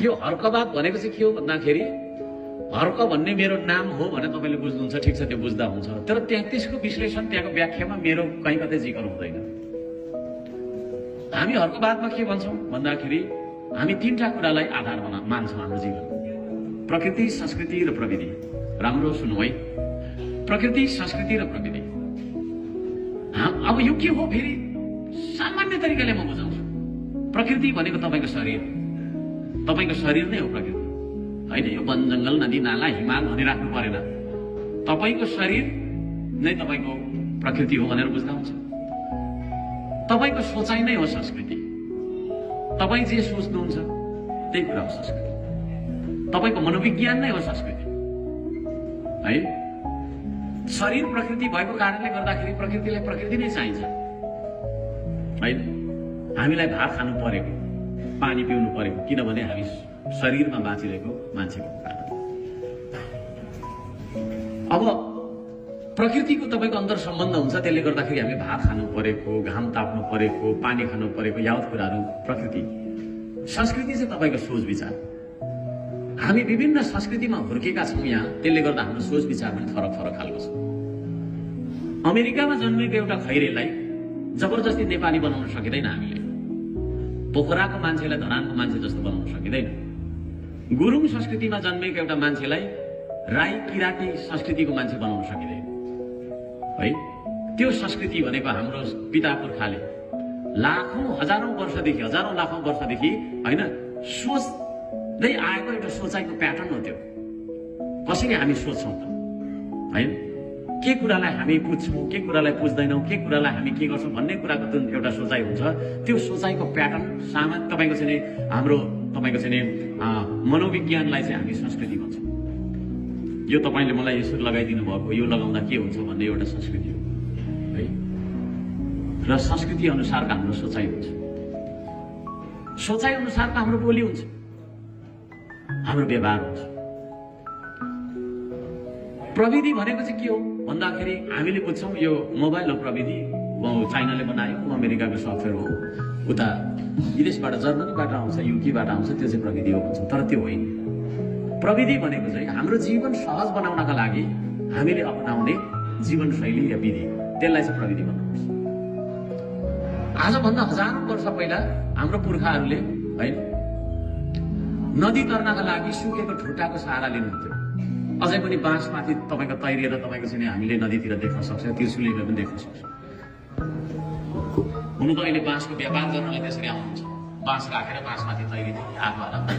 यो हर्कवाद भनेको चाहिँ के हो भन्दाखेरि हर्क भन्ने मेरो नाम हो भने तपाईले बुझ्नुहुन्छ, ठिक छ, त्यो बुझ्दा हुन्छ। तर त्यहाँ त्यसको विश्लेषण, त्यहाँको व्याख्यामा मेरो कहीँ कतै जिकर हुँदैन। हामी हर्कवादमा के भन्छौँ भन्दाखेरि हामी तीनटा कुरालाई आधार मान्छौँ हाम्रो जीवन: प्रकृति, संस्कृति र प्रविधि। राम्रो सुन्नु है, प्रकृति, संस्कृति र प्रविधि। अब यो के हो फेरि सामान्य तरिकाले म बुझाउँछु। प्रकृति भनेको तपाईँको शरीर, तपाईँको शरीर नै हो प्रकृति होइन। यो वन जङ्गल नदी नाला हिमाल भनिराख्नु परेन, तपाईँको शरीर नै तपाईँको प्रकृति हो भनेर बुझ्दा हुन्छ। तपाईँको सोचाइ नै हो संस्कृति, तपाईँ जे सोच्नुहुन्छ त्यही कुरा हो संस्कृति। तपाईँको मनोविज्ञान नै हो संस्कृति है। शरीर प्रकृति भएको कारणले गर्दाखेरि प्रकृतिलाई प्रकृति नै चाहिन्छ होइन। हामीलाई भात खानु परेको, पानी पिउनु परेको किनभने हामी शरीरमा बाँचिरहेको मान्छेको कारण। अब प्रकृतिको तपाईँको अन्तर सम्बन्ध हुन्छ, त्यसले गर्दाखेरि हामी भात खानु परेको, घाम ताप्नु परेको, पानी खानु परेको, यावत कुराहरू प्रकृति। संस्कृति चाहिँ तपाईँको सोच विचार। हामी विभिन्न संस्कृतिमा हुर्केका छौँ यहाँ, त्यसले गर्दा हाम्रो सोच विचार पनि फरक फरक खालको छ। अमेरिकामा जन्मेको एउटा खैरेलाई जबरजस्ती नेपाली बनाउन सकिँदैन हामीले। पोखराको मान्छेलाई धरानको मान्छे जस्तो बनाउन सकिँदैन। गुरुङ संस्कृतिमा जन्मेको एउटा मान्छेलाई राई किराँती संस्कृतिको मान्छे बनाउन सकिँदैन है। त्यो संस्कृति भनेको हाम्रो पिता पुर्खाले लाखौं हजारौं वर्षदेखि, हजारौं लाखौं वर्षदेखि होइन सोच्दै आएको एउटा सोचाइको प्याटर्न हो त्यो। कसरी हामी सोच्छौँ त होइन, के कुरालाई हामी बुझ्छौँ, के कुरालाई बुझ्दैनौँ, के कुरालाई हामी के गर्छौँ भन्ने कुराको जुन एउटा सोचाइ हुन्छ, त्यो सोचाइको प्याटर्न सामान्य तपाईँको चाहिँ हाम्रो तपाईँको चाहिँ मनोविज्ञानलाई चाहिँ हामी संस्कृति भन्छौँ। यो तपाईँले मलाई यसो लगाइदिनु भएको, यो लगाउँदा के हुन्छ भन्ने एउटा संस्कृति हो है। र संस्कृति अनुसारको हाम्रो सोचाइ हुन्छ, सोचाइ अनुसारको हाम्रो बोली हुन्छ, हाम्रो व्यवहार हुन्छ। प्रविधि भनेको चाहिँ के हो भन्दाखेरि हामीले बुझ्छौँ यो मोबाइल हो प्रविधि, चाइनाले बनायो, अमेरिकाको सफ्टवेयर हो, उता विदेशबाट जर्मनीबाट आउँछ, युकेबाट आउँछ, त्यो चाहिँ प्रविधि हो भन्छौँ। तर त्यो होइन। प्रविधि भनेको चाहिँ हाम्रो जीवन सहज बनाउनका लागि हामीले अपनाउने जीवनशैली या विधि, त्यसलाई चाहिँ प्रविधि भन्नुपर्छ। आजभन्दा हजारौं वर्ष पहिला हाम्रो पुर्खाहरूले है नदी तर्नका लागि सुकेको ठुटाको सहारा लिनुहुन्थ्यो। अझै पनि बाँसमाथि तपाईँको तैरिएर तपाईँको चाहिँ हामीले नदीतिर देख्न सक्छौँ, त्रिशुलीमा पनि देख्न सक्छौँ। हुनु त अहिले बाँसको व्यापार गर्नलाई त्यसरी आउनुहुन्छ, बाँस राखेर बाँसमाथि तैरिँदै आगो हाल्दा